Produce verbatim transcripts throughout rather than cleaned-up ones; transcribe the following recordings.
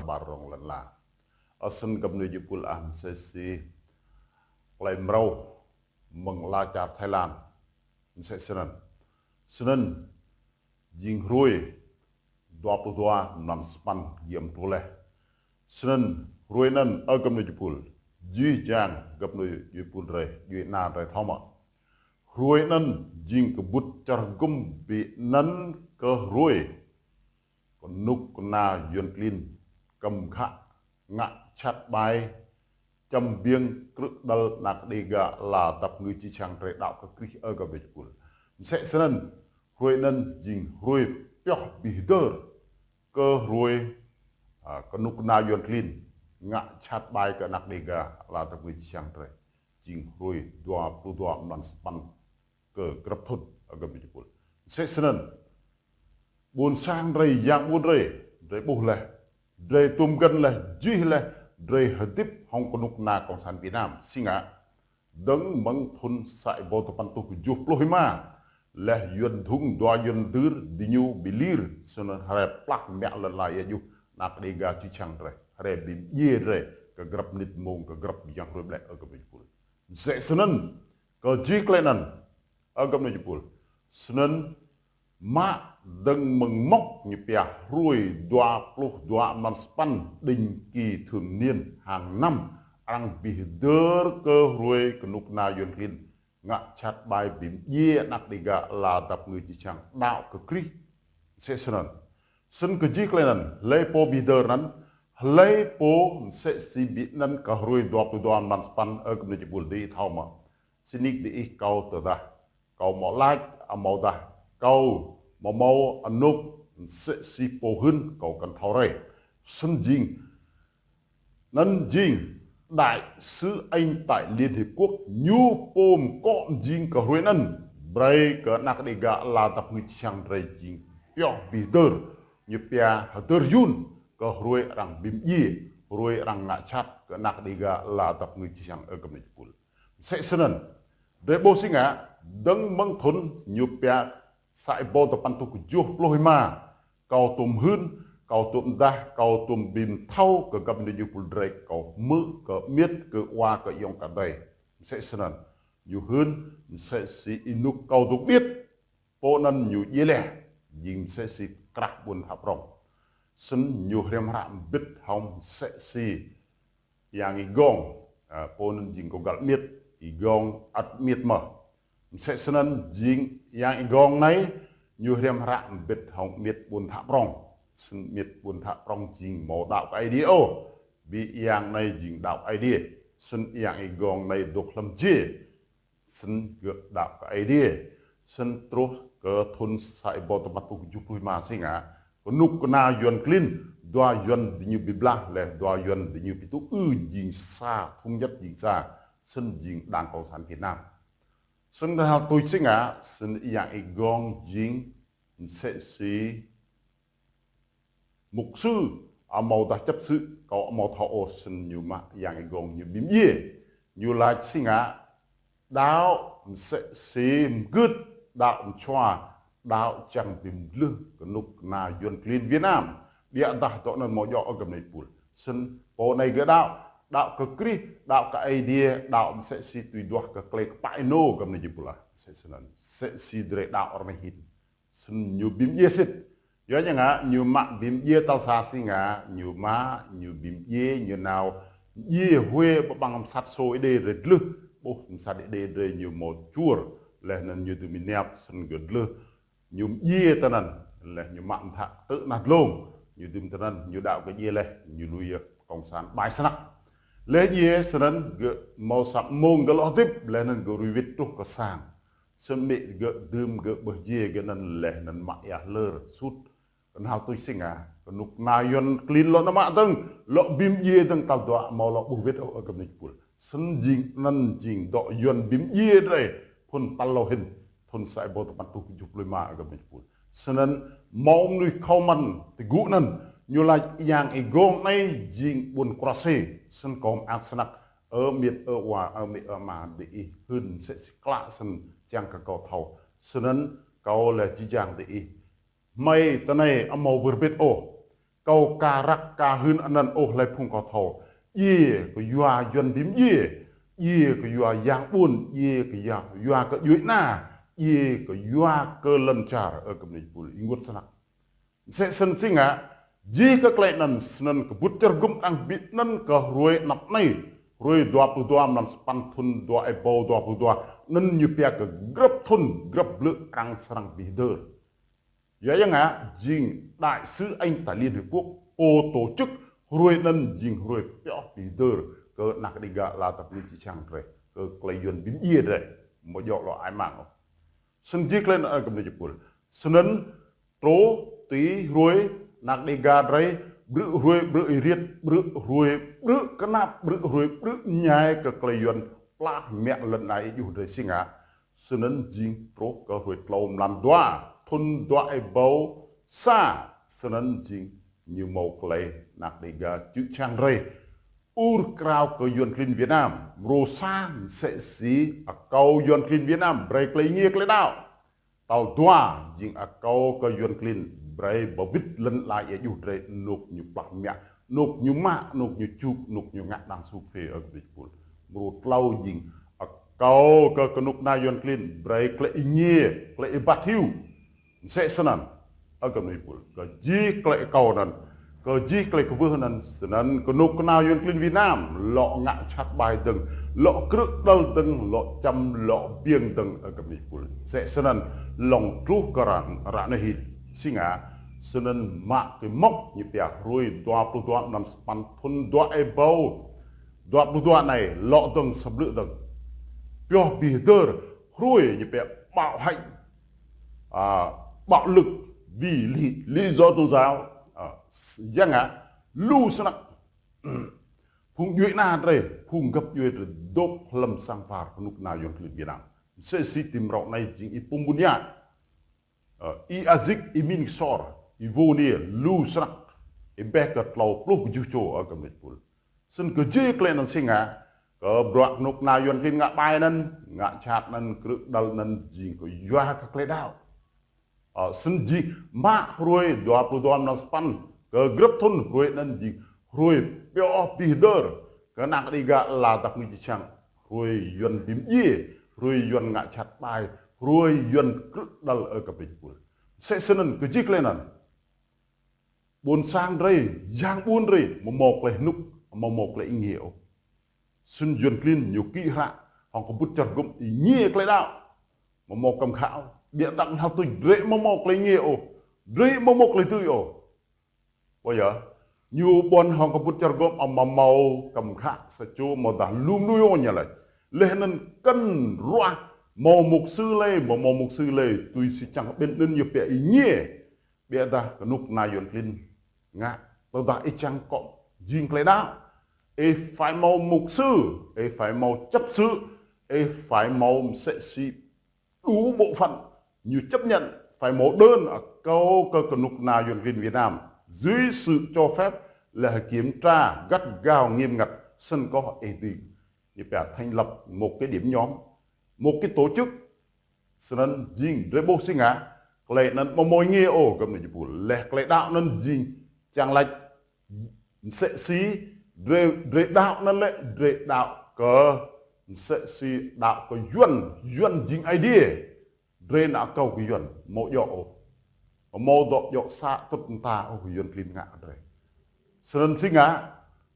ƀar rŏng lăn ala. Ơ snăn găp nui jih pul ah msĕ si klei mrâo mơ̆ng ala čar Thái Lan. Msĕ snăn. Snăn jing hruê dua pluh dua mlan sa păn giăm truh leh. Snăn hruê anăn ơ găp nui jih pul. Jih jang găp nui jih pul drei, djuê ana drei thâo mơh. Hruê anăn jing kbŭt čar hgŭm bi anăn kơ hruê knŭk kna Yuăn klin kăm ghă ngă jhat ƀai čăm biêng krư̆ đăl anak Đêga ala dăp ngư čư̆ čhiăng drei đăo kơ Krist ơ găp nui jih pul. Msĕ snăn hruê anăn jing hruê pioh bi hdơr kơ hruê, a, knŭk kna Yuăn klin ngă jhat ƀai kơ anak Đêga ala dăp ngư čư̆ čhiăng drei. Jing hruê dua pluh dua mlan sa păn kơ grăp thŭn ơ găp nui jih pul. Msĕ snăn ƀuôn sang drei, yang ƀuôn drei, drei ƀuh leh, drei tuôm găn leh, jih leh, drei hdĭp hŏng knŭk kna Cộng sản Việt Nam si ngă. Dơ̆ng mơ̆ng thŭn sa êbâo dua păn êtuh kjuh pluh êma, leh Yuăn dhŭng dua Yuăn dưr diñu bi lir, snăn hriê plah mă lăn ala êa juh anak Đêga čư̆ čhiăng drei, hriê bi mdjiê drei kơ grăp mnĭt mmông, kơ grăp yang hruê ƀlĕ ơ găp nui jih pul. Msĕ snăn kơ jih klei anăn ơ găp nui jih pul. Snăn mă dơ̆ng mơ̆ng mŏk ñu pia hruê dua pluh dua mlan sa păn định kỳ thường niên hàng năm, arăng bi hdơr kơ hruê knŭk kna Yuăn klin ngă jhat ƀai bi mdjiê anak Đêga ala dăp ngư čư̆ čhiăng đăo kơ Krist. Msĕ snăn. Snăn kơ jih klei anăn, hlei pô bi hdơr anăn, hlei pô msĕ si bi anăn kơ hruê dua pluh dua mlan sa păn ơ găp nui jih pul diih thâo mơh. Sĭt nik diih kâo tơdah kâo mâo lač, amâodah kâo mâo mâo anôk msĕ si pô hưn kâo kăn thâo rei. Snăn jing, anăn jing đại sứ Anh tại Liên Hiệp Quốc ñu pô mkŏ mjing kơ hruê anăn brei kơ anak Đêga ala dăp ngư čư̆ čhiăng drei jing pioh bi hdơr, ñu pia hdơr Yuăn kơ hruê arăng bi mdjiê, hruê arăng ngă jhat kơ anak Đêga ala dăp ngư čư̆ čhiăng ơ găp nui jih pul. Msĕ snăn. Drei ƀuh si ngă, dơ̆ng mơ̆ng thŭn ñu pia sa êbâo dua păn êtuh kjuh pluh êma, kâo tuôm hưn, kâo tuôm mdah, kâo tuôm bi mthâo kơ găp nui jih pul drei, kâo hmư̆ kơ amiêt, kơ awa, kơ ayŏng adei. Msĕ snăn. Ñu hưn, msĕ si ênuk kâo dôk điêt, pô anăn ñu djiê leh, jing msĕ si krah ƀuôn Thă Prŏng. Snăn ñu hriăm hră mbĭt hŏng msĕ si Yang Y Gong, a, pô anăn jing kâo găl amiêt, Y Gong ăt amiêt mơh. Msĕ snăn jing Yang Y Gong anei, ñu hriăm hră mbĭt hŏng amiêt ƀuôn Thă Prŏng. Snăn amiêt ƀuôn Thă Prŏng jing amâo đăo kơ Aê Diê ôh. Bi Yang anei jing đăo Aê Diê. Snăn Yang Y Gong anei dôk hlăm jê. Snăn gơ̆ đăo kơ Aê Diê. Snăn truh kơ thŭn sa êbâo dua păn êtuh kjuh pluh êma si ngă, knŭk kna Yuăn klin, dua Yuăn diñu bi blah leh, dua Yuăn diñu bi tŭ ư jing sa, thống nhất jing sa. Snăn jing Đảng Cộng sản Việt Nam. Snăn dah tuč si ngă, snăn Yang Y Gong jing msĕ si mục sư, amâodah chấp sự, kâo amâo thâo ôh. Snăn ñu mă Yang Y Gong ñu bi mdjiê. Ñu lač si ngă, đăo msĕ si mgưt, đăo mčhua, đăo čiăng bi mdlưh knŭk kna Yuăn klin Việt Nam. Ƀiădah dŏ anăn amâo djŏ ơ găp nui jih pul. Snăn pô anei gơ̆ đăo, đăo kơ Krist, đăo kơ Aê Diê, đăo msĕ si tui duah kơ klei kpă ênô găp nui jih pul ah. Msĕ snăn, msĕ si drei đăo ară anei hĭn. Snăn ñu bi mdjiê sĭt. Yua ñu ngă, ñu mă bi mdjiê tal sa si ngă, ñu mă, ñu bi mdjiê, ñu nao mdjiê hwiê ƀăng msat sô Êđê drei dlưh, ƀuh msat Êđê drei ñu mâo čuôr, leh anăn ñu dưm êniap, snăn gơ̆ dlưh, ñu mdjiê tinăn, leh ñu mă mthă ktư̆ nah dlông, ñu dưm tinăn, ñu đăo kơ djiê leh, ñu lui yơh Cộng sản ƀai snăk. Leh djiê snăn gơ̆ mâo sa mmông gơ̆ lŏ hdĭp, leh anăn gơ̆ rui wĭt truh kơ sang. Snăn amĭ gơ̆ dưm gơ̆ ƀơh djiê gơ̆ anăn leh anăn mă êa hlơr sut. Knhal tuč si ngă, knŭk kna Yuăn klin lŏ nao mă dơ̆ng, lŏ bi mdjiê dơ̆ng tal dua amâo lŏ ƀuh wĭt ôh ơ găp nui jih pul. Snăn jing anăn jing dŏ Yuăn bi mdjiê drei, phŭn tal êlâo hĭn, thŭn sa êbâo dua păn êtuh kjuh pluh êma ơ găp nui jih pul. Snăn mâo mnuih khâo măn ti gŭ anăn, ñu lač Yang Y Gong anei jing ƀuôn Kruase, snăn kâo mơak snăk, ơ amiêt, ơ awa, ơ amĭ, ơ ama diih hưn msĕ si klă snăn čiăng kơ kâo thâo. Snăn kâo leh jih jang diih. Hmei tinei amâo wơr bĭt ôh. kâo ka răk ka hưn anăn ôh hlei phung kâo thâo. Djiê kyua Yuăn bi mdjiê, djiê kyua yang ƀuôn, djiê kyua, kyua kơ djuê ana, djiê kyua kơ lăn čar, ơ găp ni jih êpul, ênguôt snăk. Msĕ snăn si ngă, jih kơ klei anăn snăn kbŭt čar hgŭm arăng bi anăn kơ hruê anăp anei, hruê dua pluh dua mlan sa păn thŭn dua êbâo dua pluh dua, anăn ñu pia kơ grăp thŭn, grăp blư̆ arăng srăng bi hdơr. Yua ya ngă, jing đại sứ Anh tại Liên Hiệp Quốc, pô tổ chức hruê anăn jing hruê pioh bi hdơr kơ anak Đêga ala dap kngư čiăng drei, kơ klei Yuăn bi mdjiê drei, amâo djŏ lŏ ai mang ôh. Snăn jih klei anăn, ơ găp ni jih êpul. Snăn truh ti hruê anak Đêga drei, ƀrư̆ hruê ƀrư̆ êriêt, ƀrư̆ hruê ƀrư̆ knap, ƀrư̆ hruê ƀrư̆ mñai kơ klei Yuăn plah mă lăn ala êa juh drei si ngă. Snăn jing truh kơ hruê tlâo mlan dua, thŭn dua êbâo sa, snăn jing ñu mâo klei anak Đêga čư̆ čhiăng drei ur krao kơ Yuăn klin Việt Nam, mrô sa msĕ si akâo Yuăn klin Việt Nam brei klei êngiê klei đăo. Tal dua jing akâo kơ Yuăn klin brei ba wĭt lăn ala êa juh drei anôk ñu plah mă, anôk ñu mă, anôk ñu čuk, anôk ñu ngă đang suk phê, ơ găp ni jih êpul. Mrô tlâo jing akâo kơ knŭk kna Yuăn klin brei klei êngiê, klei êbat hiu. Msĕ snăn, ơ găp ni jih êpul, kơ jih klei akâo anăn, kơ jih klei kwưh anăn, snăn knŭk kna Yuăn klin Việt Nam lŏ ngă jhat ƀai dơ̆ng, lŏ krư̆ đăl dơ̆ng, lŏ čăm, lŏ biêng dơ̆ng, ơ găp ni jih êpul. Msĕ snăn lŏ truh kơ ară, ară anei hĭn. Si ngă, snăn mă kơ mŏk ñu pia hruê dua pluh dua mlan sa păn thŭn dua êbâo dua pluh dua anei lŏ dơ̆ng sa blư̆ dơ̆ng. Pioh bi hdơr hruê ñu pia bạo hành, à, bạo lực vì lý, lý do tôn giáo. À, s-, ya ngă, lu snăk phung djuê ana drei, phung găp djuê drei dôk hlăm sang war knŭk kna Yuăn klin Việt Nam. Msĕ si ti mrâo anei jing Y Pum Bun Yai, ơ, Y Azik, Y Min Ksor, Y Vô Niê, lu snăk, êbeh kơ tlâo pluh kjuh čô, ơ găp ni jih êpul. Snăn kơ jih klei anăn si ngă, kơ bruă knŭk kna Yuăn klin ngă ƀai anăn, ngă jhat anăn, krư̆ đăl anăn jing kyua kơ klei đăo. Ơ, snăn jing mă hruê dua pluh dua mlan sa păn, kơ grăp thŭn hruê anăn jing hruê pioh bi hdơr kơ anak Đêga ala dap kngư čiăng, hruê Yuăn bi mdjiê, hruê Yuăn ngă jhat ƀai, hruê Yuăn krư̆ đăl, ơ găp ni jih êpul. Msĕ snăn kơ jih klei anăn ƀuôn sang drei, yang ƀuôn drei, amâo mâo klei hnŭk, amâo mâo klei êngiê ôh. Snăn Yuăn klin ñu kĭ hră hŏng kbŭt čar hgŭm êngiê klei đăo, amâo mâo kăm khă ôh. Ƀiădah knhal tuč drei amâo mâo klei êngiê ôh, drei amâo mâo klei dưi ôh. Ƀuh yơh, ñu ƀuăn hŏng kbŭt čar hgŭm amâo mâo kăm khă sa čô amâodah lu mnuih ôh ñu lač. Leh anăn kăn ruah mâo mục sư lei, amâo mâo mục sư lei, tui si čiăng ƀĭn anăn ñu pia êngiê. Ƀiădah knŭk kna Yuăn klin ngă, tơdah ih čiăng kŏ jing klei đăo, ih phải mâo mục sư, ih phải mâo chấp sự, ih phải mâo msĕ si đủ bộ phận, ñu chấp nhận, phải mâo đơn akâo kơ knŭk kna Yuăn klin Việt Nam dưới sự cho phép, là kiểm tra gắt gao, nghiêm ngặt, snăn kơh ih dưi, ñu pia thành lập một cái điểm nhóm, một cái tổ chức. Snăn jing drei ƀuh si ngă, klei anăn amâo mâo êngiê ôh, găp ni jih êpul. Leh klei đăo anăn jing čiăng lač msĕ si drei, drei đăo anăn lĕ, drei đăo kơ msĕ si đăo kơ Yuăn, Yuăn jing Aê Diê. Drei nao akâo kơ Yuăn, amâo djŏ ôh. Amâo dŏ djŏ sa tŭt mta ôh Yuăn klin ngă drei. Snăn si ngă,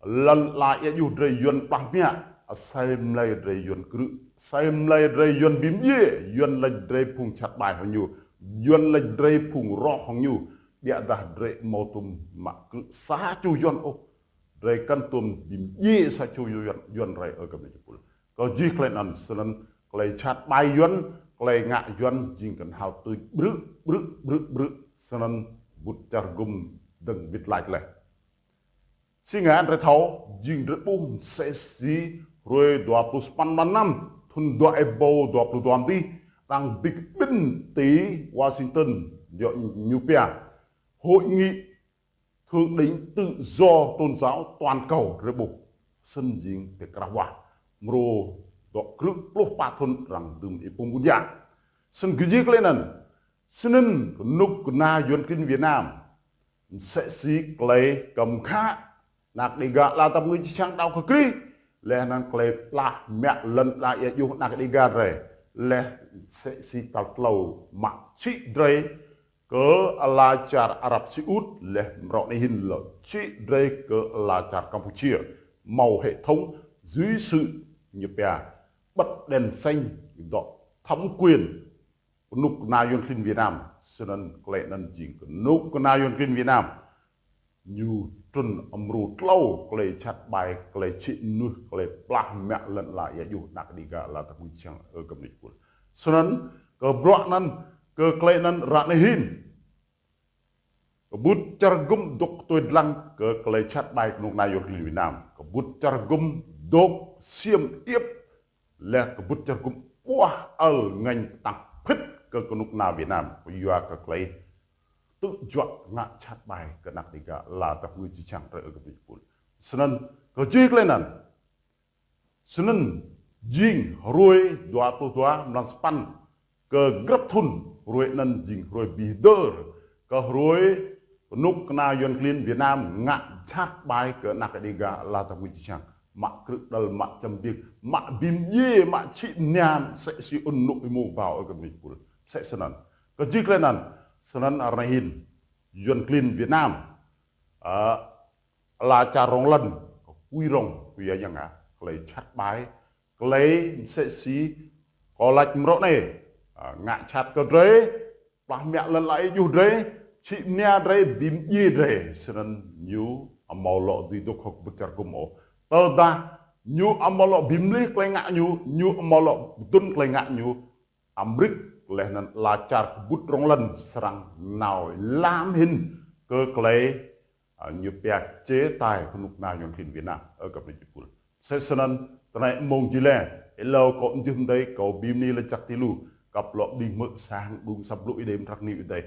lăn ala êa juh drei Yuăn plah mă, asei mlei drei Yuăn krư̆, asei mlei drei Yuăn bi mdjiê, Yuăn lač drei phung jhat ƀai hŏng ñu, Yuăn lač drei phung roh hŏng ñu, ƀiădah drei amâo tuôm mă krư̆ sa čô Yuăn ôh. Drei kăn tuôm bi mdjiê sa čô Yuăn, Yuăn drei, ơ găp ni jih êpul. Kơ jih klei anăn snăn klei jhat ƀai Yuăn, klei ngă Yuăn jing knhal tuč ƀrư̆, ƀrư̆, ƀrư̆, ƀrư̆, snăn kbŭt čar hgŭm dơ̆ng wĭt lač leh. Si ngă drei thâo, jing drei ƀuh msĕ si hruê dua pluh sa păn mlan năm, thŭn dua êbâo dua pluh dua mdih, arăng bi kƀĭn ti Washington, djŏ ñu pia Hội nghị thượng đỉnh tự do tôn giáo toàn cầu drei ƀuh. Snăn jing ti krah wah. Mrô dŏ krư̆ pluh pă thŭn arăng dưm Y Pum Bun Yai. Snăn kơ jih klei anăn. Snăn knŭk kna Yuăn klin Việt Nam msĕ si klei kăm khă anak Đêga ala dap kngư jih jang đăo kơ Krist, leh anăn klei plah mă lăn ala êa juh anak Đêga drei, leh msĕ si tal tlâo mă čhĭ drei kơ ala čar Arab Siut, leh mrâo anei hĭn lŏ čhĭ drei kơ ala čar Campuchia, mâo hệ thống dưới sự ñu pia bật đèn xanh dŏ thẩm quyền knŭk kna Yuăn klin Việt Nam. Snăn klei anăn jing knŭk kna Yuăn klin Việt Nam ñu trŭn mrô tlâo klei jhat ƀai, klei čhĭ mnuih, klei plah mă lăn ala êa juh anak Đêga ala dap kngư jih jang ơ găp ni jih êpul. Snăn kơ bruă anăn, kơ klei anăn ară anei hĭn kbŭt čar gŭm dôk tui dlăng kơ klei jhat ƀai knŭk kna Yuăn klin Việt Nam. Kbŭt čar gŭm dôk ksiêm iêp, leh kbŭt čar gŭm ƀuah ăl ngêñ tăng phĭt kơ knŭk kna Việt Nam kyua kơ klei tŭ juă ngă jhat ƀai kơ anak Đêga ala dap kngư jih jang drei ơ găp ni jih êpul. Snăn kơ jih klei anăn, snăn jing hruê dua pluh dua mlan sa păn kơ grăp thŭn, hruê anăn jing hruê bi hdơr kơ hruê knŭk kna Yuăn klin Việt Nam ngă jhat ƀai kơ anak Đêga ala dap kngư jih jang, mă krư̆ đăl, mă čăm biêng, mă bi mdjiê, mă čhĭ mnia msĕ si ŭn nŭk êmô kbao ơ găp ni jih êpul. Msĕ snăn. Kơ jih klei anăn, snăn ară anei hĭn Yuăn klin Việt Nam, ơ, ala čar rŏng lăn, kui rŏng, kui ya yang a, klei jhat ƀai, klei msĕ si kâo lač mrâo anei, ơ, ngă jhat kơ drei, plah mă lăn ala êa juh drei, čhĭ mnia drei, bi mdjiê drei, snăn ñu amâo lŏ dưi dôk hŏk kbŭt čar gŭm ôh. Tơdah ñu amâo lŏ bi mlih klei ngă ñu, ñu amâo lŏ dŭn klei ngă ñu, Amêrik leh anăn ala čar kbŭt rŏng lăn srăng nao lam hĭn kơ klei, ơ, ñu pia chế tài knŭk kna Yuăn klin Việt Nam ơ găp ni jih êpul. Msĕ snăn, ti anei mmông jih leh, êlâo kâo mjưh mdei kâo bi mni lač jăk ti lu, kăp lŏ đing hmư̆ sang đung asăp blŭ êdei mtrăk ni êdei.